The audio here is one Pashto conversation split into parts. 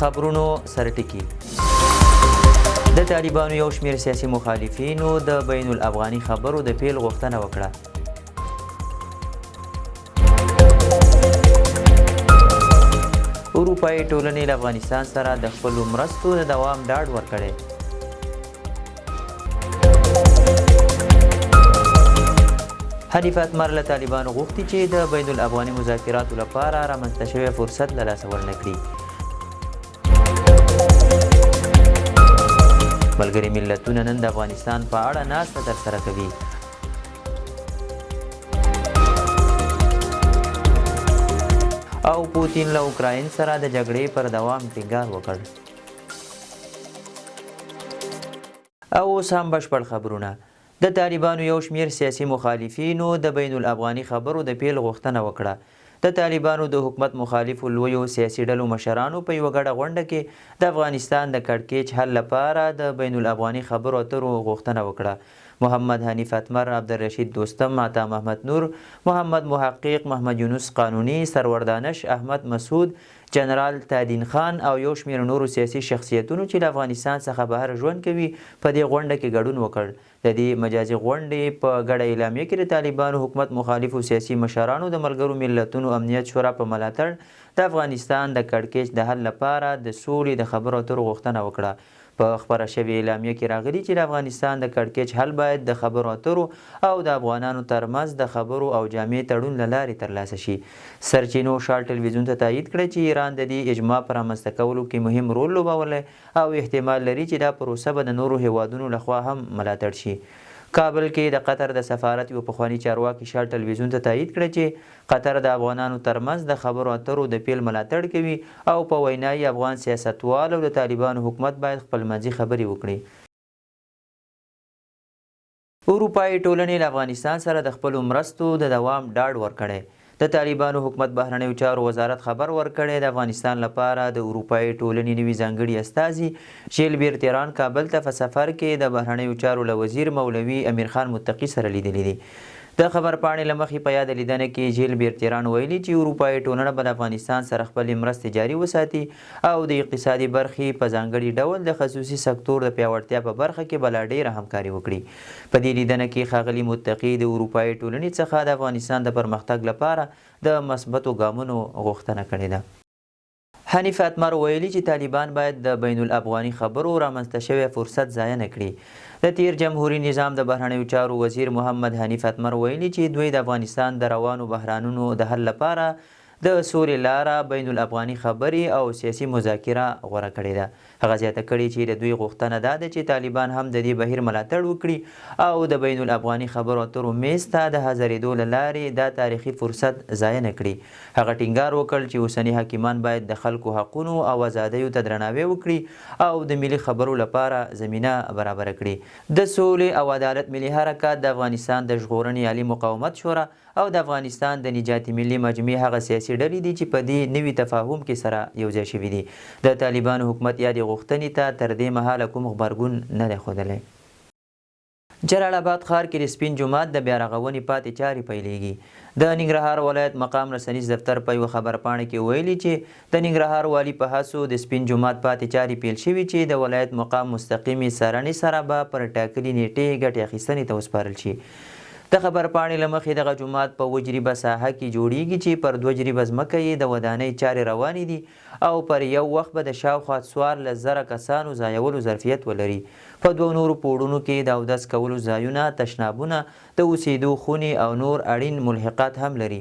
خبرونو سرټکي. د طالبانو یو شمېر سیاسي مخالفینو د بین الافغاني خبرو د پیل غوښتنه وکړه. اروپایي ټولنې له افغانستان سره د خپلو مرستو د دوام ډاډ ورکړی. حنیف اتمر له طالبانو غوښتي چې د بین الافغاني مذاکراتو لپاره رامنځته شوی فرصت له لاسه ورنه کړي. ملګري ملتونه نن د افغانستان په اړه ناسته ترسره کوي. او پوتین له اوکراین سره د جګړې پر دوام ټینګار وکړ. او اوس هم بشپړ خبرونه. د طالبانو یو شمېر سیاسي مخالفینو د بین الافغاني خبرو د پیل غوښتنه وکړه. د طالبانو د حکومت مخالفو لویو سیاسي ډلو مشرانو په یوه ګډه غونډه کې د افغانستان د کړکېچ حل لپاره د بین الافغاني خبرو اترو غوښتنه وکړه. محمد حنیف اتمر، عبدالرشید دوستم، عطا محمد نور، محمد محقق، محمد یونس قانوني، سرور دانش، احمد مسعود، جنرال تادین خان او یو شمېر نورو سیاسي شخصیتونو چې له افغانستان څخه بهر ژوند کوي، په دې غونډه کې ګډون وکړ. د دې مجازي غونډې په ګډه اعلامیه کې د طالبانو حکومت مخالفو سیاسي مشرانو د ملګرو ملتونو امنیت شورا په ملاتړ د افغانستان د کړکېچ د حل لپاره د سولې د خبرو اترو غوښتنه وکړه. په خپره شوې اعلامیه کې راغلي چې د افغانستان د کړکېچ حل باید د خبرو اترو او د افغانانو ترمنځ د خبرو او جامع تړون له لارې ترلاسه شي. سرچینو شال ټلویزیون ته تایید کړه چې ایران د دې اجماع په رامنځته کولو کې مهم رول لوبولی او احتمال لري چې دا پروسه به د نورو هېوادونو له خوا هم ملاتړ شي. کابل کې د قطر د سفارت یوه پخواني چارواکي شال ټلویزیون ته تایید کړه چې قطر د افغانانو ترمنځ د خبرو اترو د پیل ملاتړ کوي او په وینا یې افغان سیاستوال او د طالبانو حکومت باید خپلمنځي خبرې وکړي. اروپايي ټولنې له افغانستان سره د خپلو مرستو د دوام ډاډ ورکړی. د طالبانو حکومت بهرنیو چارو وزارت خبر ورکړی، د افغانستان لپاره د اروپايي ټولنې نوي ځانګړي استازي ژیل بیرتیران کابل ته په سفر کې د بهرنیو چارو له وزیر مولوي امیرخان متقي سره لیدلي دي. د خبرپاڼې له مخې، په یاده لیدنه کې ژیل بیرتیران ویلي چې اروپايي ټولنه به له افغانستان سره خپلې مرستې جاري وساتي او د اقتصادي برخې په ځانګړي ډول د خصوصي سکتور د پیاوړتیا په برخه کې به لا ډېره همکاري وکړي. په دې لیدنه کې ښاغلي متقي د اروپايي ټولنې څخه د افغانستان د پرمختګ لپاره د مثبتو ګامونو غوښتنه کړې ده. حنیف اتمر ویلي چې طالبان باید د بین الافغاني خبرو رامنځته شوی فرصت ضایع نه کړي. د تېر جمهوري نظام د بهرنیو چارو وزیر محمد حنیف اتمر ویلي چې دوی د افغانستان د روانو بحرانونو د حل لپاره د سولې لاره، بین الافغاني خبرې او سیاسي مذاکره غوره کړې ده. هغه زیاته کړې چې د دوی غوښتنه دا ده چې طالبان هم د دې بهیر ملاتړ وکړي او د بین الافغاني خبرو اترو میز ته د حاضرېدو له لارې دا تاریخي فرصت ضایع نه کړي. هغه ټینګار وکړ چې اوسني حاکمان باید د خلکو حقونو او ازادیو ته درناوی وکړي او د ملي خبرو لپاره زمینه برابره کړي. د سولې او عدالت ملي حرکت، د افغانستان د ژغورنې عالي مقاومت شورا او د افغانستان د نجات ملي مجمع هغه سیاسي ډلې دي چې په دې نوي تفاهم کې سره یوځای شوي دي. د طالبانو حکومت یادې غوښتنې ته تر دې مهاله کوم غبرګون نه دی ښودلی. جلال اباد ښار کې د سپین جومات د بیارغونې پاتې چارې پیلېږي. د ننګرهار ولایت مقام رسنیز دفتر په یوه خبرپاڼه کې ویلي چې د ننګرهار والي په هڅو د سپین جومات پاتې چارې پیل شوي چې د ولایت مقام مستقیمې څارنې سره به پر ټاکلي نېټې ګټې اخیستنې ته وسپارل شي. د خبرپاڼې له مخې دغه جومات په اووه جریبه ساحه کې جوړېږي چې پر دوه جریبه ځمکه یې د ودانۍ چارې روانې دي او پر یو وخت به د شاوخوا 14,000 کسانو ځایولو ظرفیت ولري. په دوو نورو پوړونو کې د اودس کولو ځایونه، تشنابونه، د اوسېدو خونې او نور اړین ملحقات هم لري.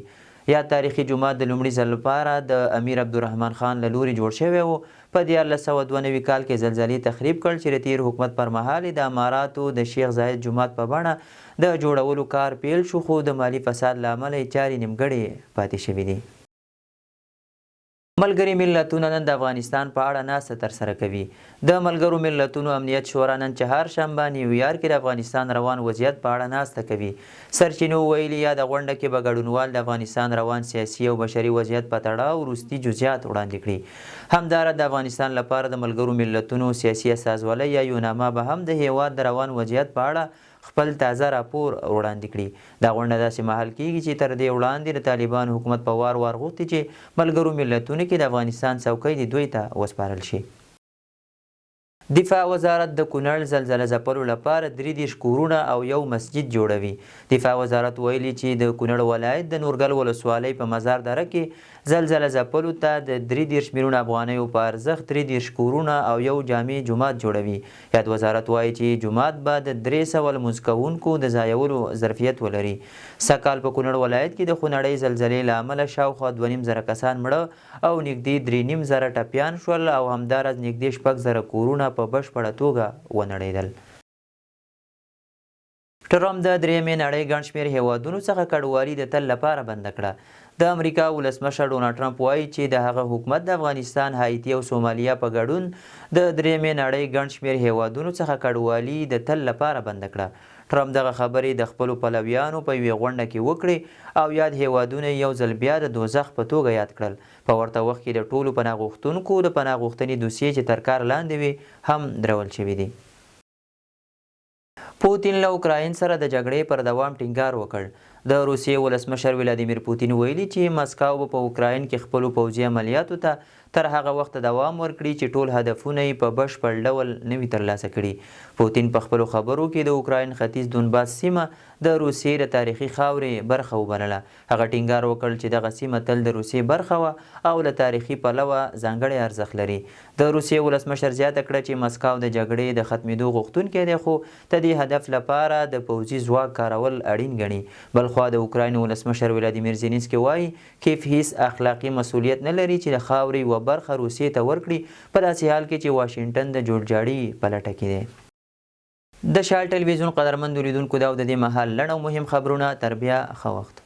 یاد تاریخي جومات د لومړي ځل لپاره د امیر عبدالرحمن خان له لوري جوړ شوی و، په 1392 کال کې زلزلې تخریب کړ چې د تېر حکومت پر مهال یې د اماراتو د شیخ زاید جومات په بڼه د جوړولو کار پیل شو، خو د مالي فساد له امله یې چارې نیمګړې پاتې شوې دي. ملګري ملتونه نن د افغانستان په اړه ناسته ترسره کوي. د ملګرو ملتونو امنیت شورا نن چهارشنبه نیویارک کې د افغانستان روان وضعیت په اړه ناسته کوي. سرچینو ویلي، یاده غونډه کې به ګډونوال د افغانستان روان سیاسي او بشري وضعیت په تړاو وروستي جزیات وړاندې کړي. همداراز د افغانستان لپاره د ملګرو ملتونو سیاسي استازولۍ یا یوناما به هم د هېواد د روان وضعیت په اړه خپل تازه راپور وړاندې کړي. دا غونډه داسې مهال کېږي چې تر دې وړاندې د طالبانو حکومت په وار وار غوښتي چې ملګرو ملتونو کې د افغانستان څوکۍ دې دوی ته وسپارل شي. دفاع وزارت د کونړ زلزله ځپلو لپاره 33 کورونه او یو مسجد جوړوي. دفاع وزارت ویلي چې د کونړ ولایت د نورګل ولسوالۍ په مزار دره کې زلزله ځپلو ته د 33 میلیونه افغانیو په ارزښت 33 کورونه او یو جامع جومات جوړوي. یاد وزارت وايي چې جومات به د 300 لمونځ کوونکو د ځایولو ظرفیت ولري. سږکال په کونړ ولایت کې د خونړۍ زلزلې له امله شاوخوا 2500 کسان مړه او نږدې 3500 ټپیان شول او همداراز نږدې 6000 کورونه په بشپړه توګه ونړېدل. ټرمپ د درېیمې نړۍ ګڼ شمېر هېوادونو څخه کډوالي د تل لپاره بنده کړه. د امریکا ولسمشر ډونالډ ټرمپ وايي چې د هغه حکومت د افغانستان، هایتي او سومالیا په ګډون د درېیمې نړۍ ګڼ شمېر هېوادونو څخه کډوالي د تل لپاره بنده کړه. ټرمپ دغه خبرې د خپلو پلویانو په یوې غونډه کې وکړې او یاد هېوادونه یې یو ځل بیا د دوزخ په توګه یاد کړل. په ورته وخت کې د ټولو پناه غوښتونکو د پناه غوښتنې دوسیې چې تر کار لاندې وې هم درول شوې دي. پوتین له اوکراین سره د جګړې پر دوام ټینګار وکړ. د روسیې ولسمشر ولادیمیر پوتین ویلي چې مسکو به په اوکراین کې خپلو پوځي عملیاتو ته تر هغه وخته دوام ورکړي چې ټول هدفونه یې په بشپړ ډول نه وي ترلاسه کړي. پوتین په خپلو خبرو کې د اوکراین ختیځ دونباس سیمه د روسیې د تاریخي خاورې برخه وبلله. هغه ټینګار وکړ چې دغه سیمه تل د روسیې برخه وه او له تاریخي پلوه ځانګړی ارزښت لري. د روسیې ولسمشر زیاته کړه چې مسکو د جګړې د ختمېدو غوښتونکی دی، خو د دې هدف لپاره د پوځي ځواک کارول اړین ګڼي. بلخوا د اوکراین ولسمشر ولادیمیر زیلینسکي وايي، کیف هیڅ اخلاقي مسوولیت نه لري چې د خاورې یوه برخه روسیې ته ورکړي، په داسې حال کې چې واشنګټن د جوړجاړي په لټه کې دی. د شال ټلویزیون قدرمندو لیدونکو دا او د دې مهال لنډ او مهم خبرونه. تر بیا ښه وخت.